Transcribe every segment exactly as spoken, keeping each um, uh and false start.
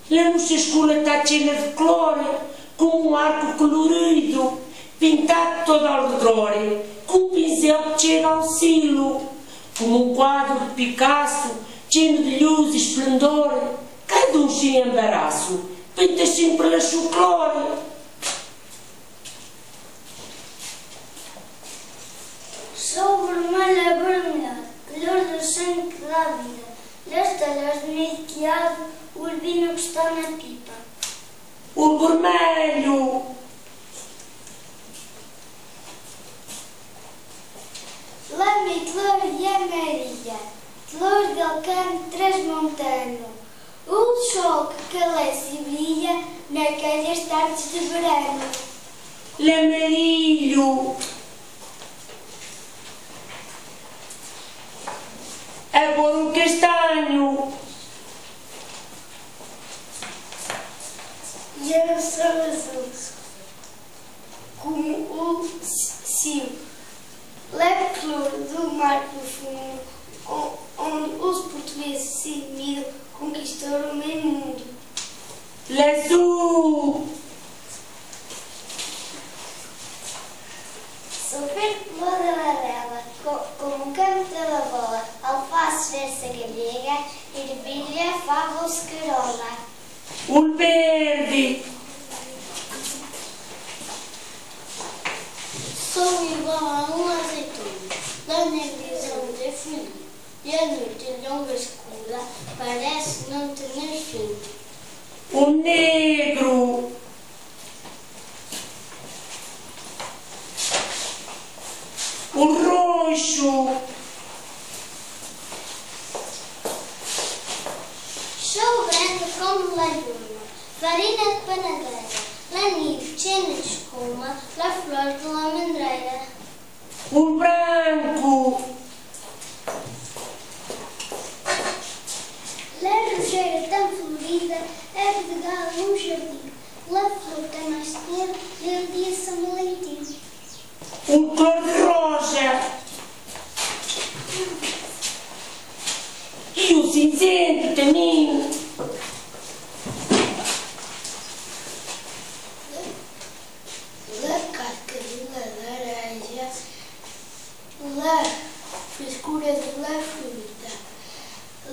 La nossa escola tà txena de clor, como um arco colorido, pintado todo ao redor, com um pincel que chega ao cilo, como um quadro de Picasso, cheio de luz e esplendor. Cada um sem embaraço, pinta sempre a seu clor. Só o vermelho é vermelho, clor do sangue que dá vida. Las talas de meio telhado, o albino que está na pipa. O vermelho. La mia clor e amarilla, clor del camp transmontano. O sol que calece e brilha naquelas tardes de verano. L'amarillo. Agora o castanho. Geração azul, como o céu. La clor do mar profundo, o-, onde os portugueses se miram conquistar o meio mundo. L'azul. Só verde clor da lareva, co-, como o campo da lavoura, alface versa gallega, ervilha, fava ou escarola. O verde. Só igual a uma azeitona, la negreza onde é feliz. E a noite longa escura parece não ter fim. O negro. O roxo. Só o branco como la luna, farina de panadeira, la neve cheia de escuma, la flor de la mandreira. O branco. La roseira tão florida é de galo num jardim. La flor tem mais cor, é o dia São Valentim. O clor de rosa. E o cinzento também. La casca de la laranja, la frescura de la fruta,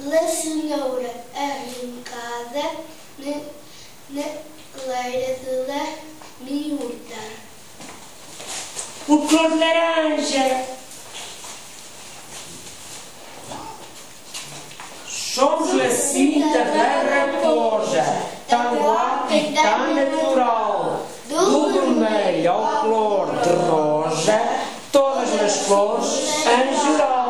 la cenoura arrancada na, na lareira de la minha horta. O clor de laranja. Somos la cita da Raposa, tão guapa e tão natural. Do vermelho ao clor de rosa, todas as cores em geral.